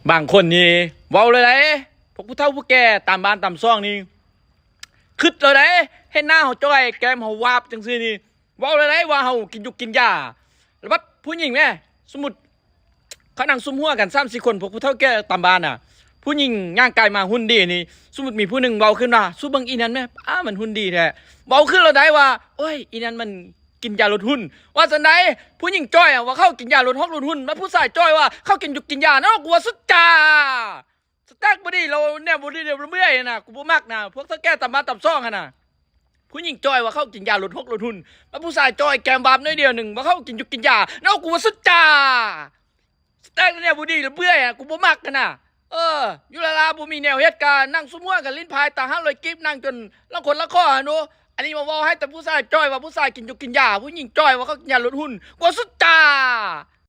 ບາງຄົນນີ້ເວົ້າເລີຍໃດ໋ ພວກຜູ້ເຖົ້າຜູ້ແກ່ຕາມບ້ານຕາມຊ່ອງນີ້ ຄຶດເລີຍໃດ໋ ເຫັນໜ້າເຮົາຈ່ອຍ ແກ້ມເຮົາວາບຈັ່ງຊີ້ນີ້ ເວົ້າເລີຍໃດ໋ວ່າເຮົາກິນຢຸກກິນຢາ. ແລ້ວບັດຜູ້ຍິງແມ້ ສົມມຸດເຂົານັ່ງສຸມຫົວກັນສາມສີ່ຄົນ ພວກຜູ້ເຖົ້າແກ່ຕາມບ້ານນະ ຜູ້ຍິງຍ່າງກາຍມາຫຸ່ນດີນີ້ ສົມມຸດມີຜູ້ໜຶ່ງເວົ້າຂຶ້ນວ່າ ສູເບິ່ງອີ່ນັ້ນແມ້ ອ້າ ມັນຫຸ່ນດີແທ້ ເວົ້າຂຶ້ນເລີຍໃດ໋ວ່າ ໂອ້ຍ ອີ່ນັ້ນມັນ ກິນຢາລົດຫຸ່ນ ວ່າຊັ້ນໃດ໋. ຜູ້ຍິງຈ່ອຍວ່າເຂົາກິນຢາລົດຮອກລົດຫຸ່ນ ແລ້ວຜູ້ຊາຍຈ່ອຍວ່າເຂົາກິນຢຸກກິນຢາເນາະ ກູວ່າສຸດຈ້າ ສະແຕັກບໍ່ດີ ແລ້ວແນວບໍ່ດີແນວເມື່ອຍນະ ກູບໍ່ມັກນະ ພວກເຖົ້າແກ່ຕາມບ້ານຕາມຊ່ອງຫັ້ນນະ. ຜູ້ຍິງຈ່ອຍວ່າເຂົາກິນຢາລົດຮອກລົດຫຸ່ນ ແລ້ວຜູ້ຊາຍຈ່ອຍແກ້ມວາບໜ້ອຍດຽວໜຶ່ງວ່າເຂົາກິນຢຸກກິນຢາເນາະ ກູວ່າສຸດຈ້າ ສະແຕັກແນວບໍ່ດີລະເປື່ອຍ ກູບໍ່ມັກຫັ້ນນະ. ເອີ ຢູ່ລາວໆບໍ່ມີແນວເຮັດ ກະນັ່ງສຸມຫົວກັນຫຼິ້ນໄພ ຕາຫ້າຮ້ອຍກີບ ນັ່ງຈົນລະຄົນລະຄໍຫັ້ນໂດ. ອັນນີ້ມາເວົ້າໃຫ້ແຕ່ຜູ້ຊາຍຈ່ອຍວ່າຜູ້ຊາຍກິນຢຸກກິນຢາ ຜູ້ຍິງຈ່ອຍວ່າເຂົາກິນຢາລົດຫຸ່ນ ກວ່າສຸດຈ້າ.